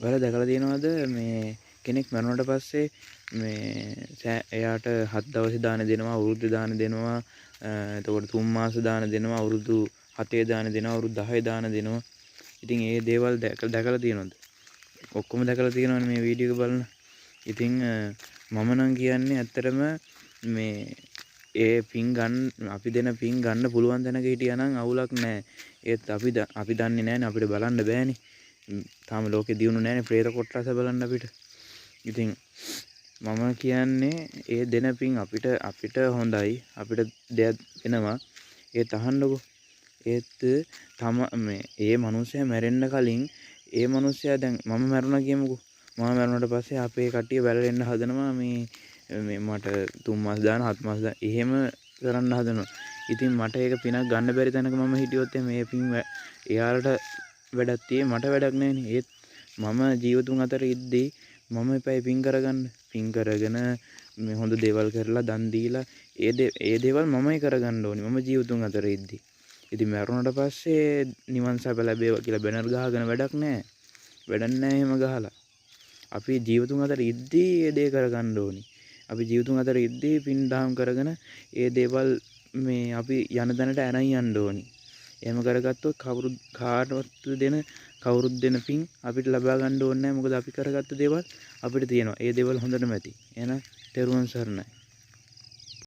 ඔයාලා දැකලා තියෙනවද මේ කෙනෙක් මැරුණට පස්සේ මේ එයාට 7 දවසේ දාන දෙනවා, අවුරුද්ද දාන දෙනවා, එතකොට 3 මාස දාන දෙනවා, අවුරුදු 7 දාන දෙනවා, අවුරුදු 10 දාන දෙනවා. ඉතින් ඒ දේවල් දැකලා තියෙනවද? ඔක්කොම දැකලා තියෙනවනේ මේ වීඩියෝ එක බලන. ඉතින් මම නම් කියන්නේ ඇත්තටම මේ ඒ පින් ගන්න, අපි දෙන පින් ගන්න පුළුවන් තැනක හිටියා නම් අවුලක් නෑ. ඒත් අපි දන්නේ නෑනේ, අපිට බලන්න බෑනේ. තාම ලෝකෙ දියුණු නෑනේ ප්‍රේත කොට්ටාස බලන්න අපිට. ඉතින් මම කියන්නේ ඒ දෙන පින් අපිට අපිට හොඳයි, අපිට දෙයක් වෙනවා. ඒත් අහන්නකෝ, ඒත් තම මේ ඒ මනුස්සයා මැරෙන්න කලින් ඒ මනුස්සයා, දැන් මම මැරුණා කියමුකෝ. මම මැරුණාට පස්සේ අපේ කට්ටිය වැළලෙන්න හදනවා, මේ මේ මට 3 මාස දාන, 7 මාස දාන එහෙම කරන්න හදනවා. ඉතින් මට ඒක පිනක් ගන්න බැරි තැනක මම හිටියොත් එහෙම මේ පින් එයාලට වැඩක් තියෙයි, මට වැඩක් නෑනේ. ඒත් මම ජීවතුන් අතර ඉද්දී මම එපැයි පින් කරගන්න. පින් කරගෙන මේ හොඳ දේවල් කරලා දන් දීලා ඒ දේවල් මමයි කරගන්න ඕනි මම ජීවතුන් අතර ඉද්දී. ඉතින් මැරුණට පස්සේ නිවන් සැප ලැබේවා කියලා බැනර් ගහගෙන වැඩක් නෑ. වැඩක් නෑ එහෙම ගහලා. අපි ජීවතුන් අතර ඉද්දී ඒ දේ කරගන්න ඕනි. අපි ජීවතුන් අතර ඉද්දී පින් දහම් කරගෙන ඒ දේවල් මේ අපි යන තැනට අරන් යන්න ඕනි. එහෙම කරගත්තොත් කවුරුත් කාටවත් දෙන, කවුරුත් දෙන පින් අපිට ලබා ගන්න ඕනේ නැහැ. මොකද අපි කරගත්ත දේවල් අපිට තියෙනවා. ඒ දේවල් හොඳටම ඇති. එහෙනම් තෙරුවන් සරණයි.